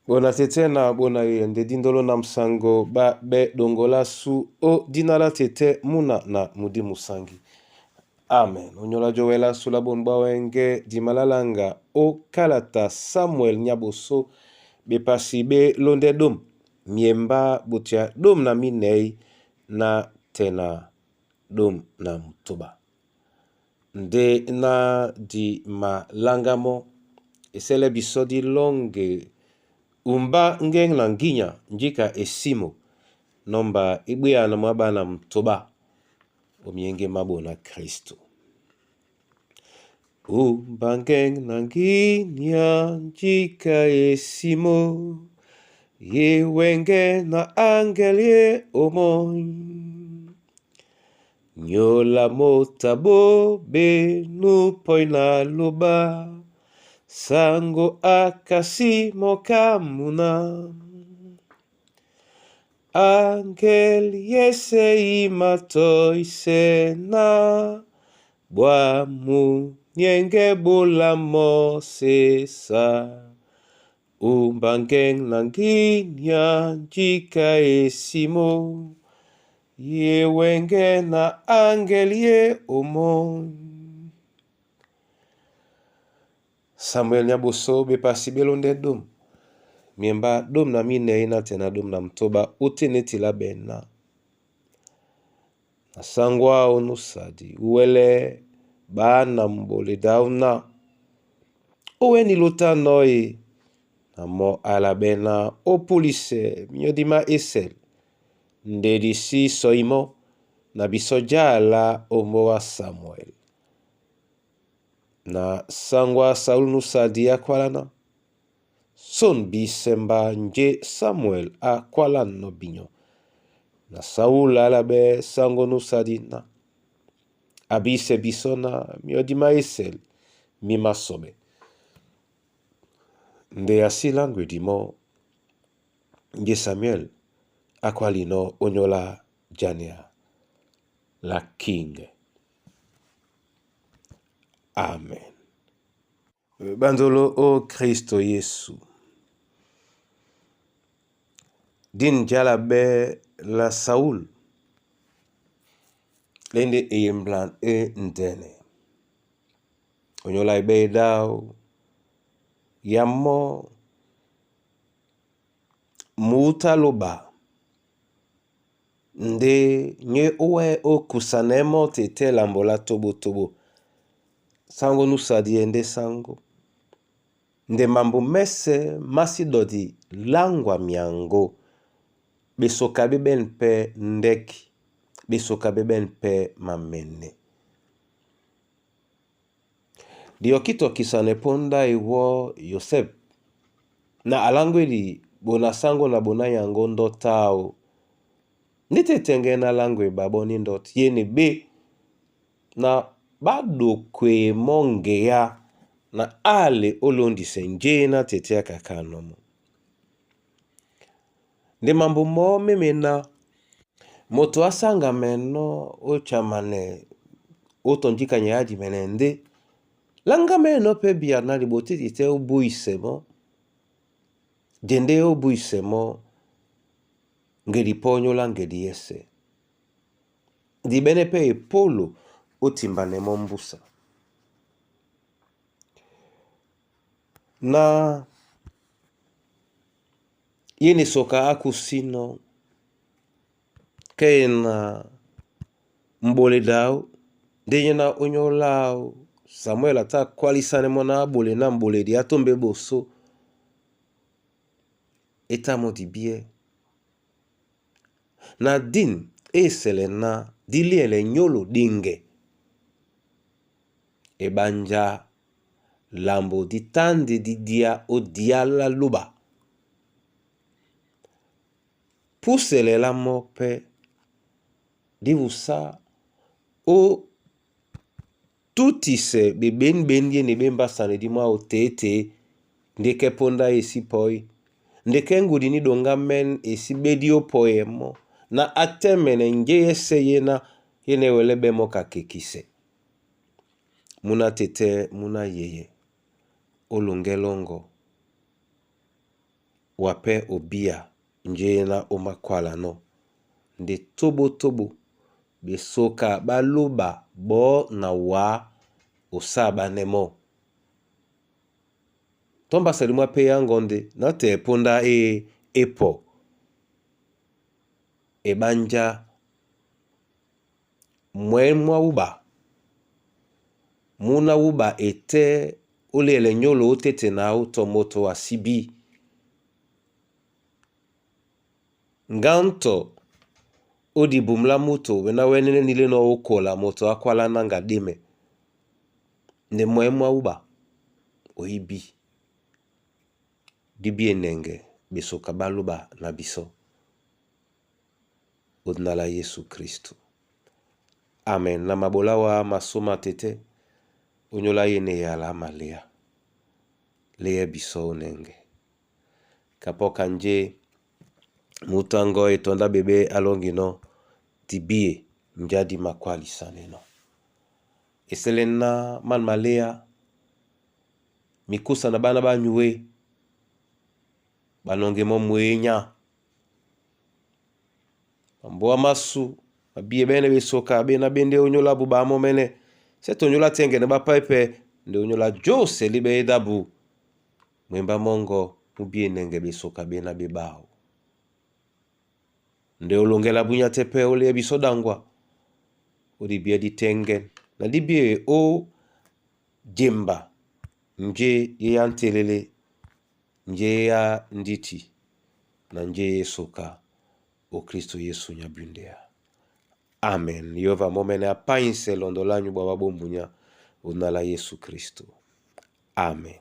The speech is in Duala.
Bona tete na bona ye nde dindolo na msango ba be dongola su o dina la tete muna na mudi musangi. Amen. Onyola jowela sula bonba wenge dimalalanga o kalata Samuel Nyaboso bepasi be londe dom miemba botia dom na minei na tena dom na mutoba. Nde na di malangamo esele biso di longe umba ngeng na nginya njika esimo nomba ibwiya na mwabana mtoba omienge mabo na Kristo. Umba ngeng na nginya njika esimo ye wenge na angelie omoi nyola motabo benu poi na loba sango akasi mokamuna angel yese imatoise na bwamu nyenge bula mosesa umbangeng na nginya njika esimo ye wenge na angel ye omoi. Samuel Nyaboso bepasi belonde dom miemba dom na minei na tena dom na mtoba uteneti la bena na sangwa onusadi uwele bana mbole dauna oweni lota noi na mo ala bena opolise miodima esel ndedisi soimo na biso jala omowa Samuel na sangwa Saul nusadi akwalana son bisemba nje Samuel akwala no binyo na Saul alabe sango nusadi na abise biso na miodima esel mimasobe nde asilangwe dimo nje Samuel akwalino onyola jania la king. Amen. Bandolo o Kristo Yesu. Din jala be la Saul. Lende eyemblan e ndene. Onyola ibe dao. Yamo muta loba. Nde nye owe o kusanemo tete lambola tobo tobo. Sango nusadi ende sango. Nde mambo mese masidodi langwa miango. Besoka beben pe ndeki. Besoka beben pe mamene. Diokito kisane ponda iwo Yosep. Na alangweli bona sango na bona yango ndotao. Nite tenge na langwe baboni ndot yene be na badokwe mongeya na ale olondise nje na tete akaka nomo. Nde mambo mo meme na moto asanga meno ochamane otonjikanya yadi mene nde langa meno pe bia na libotiti te obuisemo dende obuisemo ngedi ponyola ngedi yese di bene pe epolo otimbane mo mbusa na yene soka akusino ke na mbole dao ndenye na onyolao Samuel ata kwalisane mo na abole na mbole di atombe boso etamo di bie na din esele na diliele nyolo dinge ebanja lambo ditande didia odiala luba puselela mo pe divusa o tutise bebenben ye ne bembasane di mwa otete ndeke ponda esi poi ndeke ngudi ni donga men esi bedi opoye mo na atemene nge yese ye na yene wele be mo kakekise muna tete muna yeye olongelongo Wa pɛ obiya njé na o makwala nɔ́. Nde tóbótóbó ɓesoka ɓá lóɓa ɓɔɔ́ na wǎ osáa ɓánɛ́ mɔ́. Tɔ́ mbásadi mwá péya ŋgɔndé ná tɛɛ póndá e épɔ eɓánjá mwɛ̌n mwá wúɓa múna wúɓa e tɛ́ ó lêlɛ nyólo ótéte na áō tɔ moto a sí bí. Ŋgá ńtɔ ó dibum lá múto wɛná wɛ́nɛ́nɛ́ nílênɔ̄ ó kola moto á kwálá náŋga ɗémɛ. Nde mwɛ̌n mwá wúɓa o íbí dí bí enɛŋgɛ ɓesoka ɓá lóɓa na bisɔ́. Ó dina lá Yésu Kristo. Amen. Na maɓolá wá masó matetɛ́ ónyólá yéne eyala á maléá. Léyɛ bisɔ́ ó nɛŋgɛ. Kapɔ́ ka njé mutu á ŋgɔ́ e tɔndá ɓebé á lɔ́ŋginɔ́ dibíe njá dí makwálisanɛ́ nɔ́. Eselɛ́nɛ́ ná man maléá mikúsa na ɓána ɓá nyué ɓá nɔŋgɛ mɔ́ mwenya. Mambóa másu mabíe ɓɛ́nɛ́ ɓesoka ɓéná ɓé ndé ónyólá ábū ɓaámɔ́mɛ́nɛ́. Sɛ́ tɔ onyólá tɛ́ŋgɛnɛ ɓá páí pɛ́ nde onyólá jósɛ lí ɓɛ́ édábū mwembá mɔ́ŋgɔ mú bí enɛŋgɛ ɓesoka ɓéná ɓé ɓáō. Nde o loŋgɛlɛ abúnyá tɛ́ pɛ́ ó léyɛ bisɔ́ ɗaŋgwa ó dibíɛ́ dí tɛ́ŋgɛ́n na dí bíe ó jemba njé é yá ntelele njé é yá ndíti na njé é esoka ó Kristo Yesu nya bundea. Amen. Yehova mɔ́mɛ́nɛ́ apáínsɛ lɔndɔ lányu ɓwa ɓá ɓombunyá ó dina lá Yesu Kristo. Amen.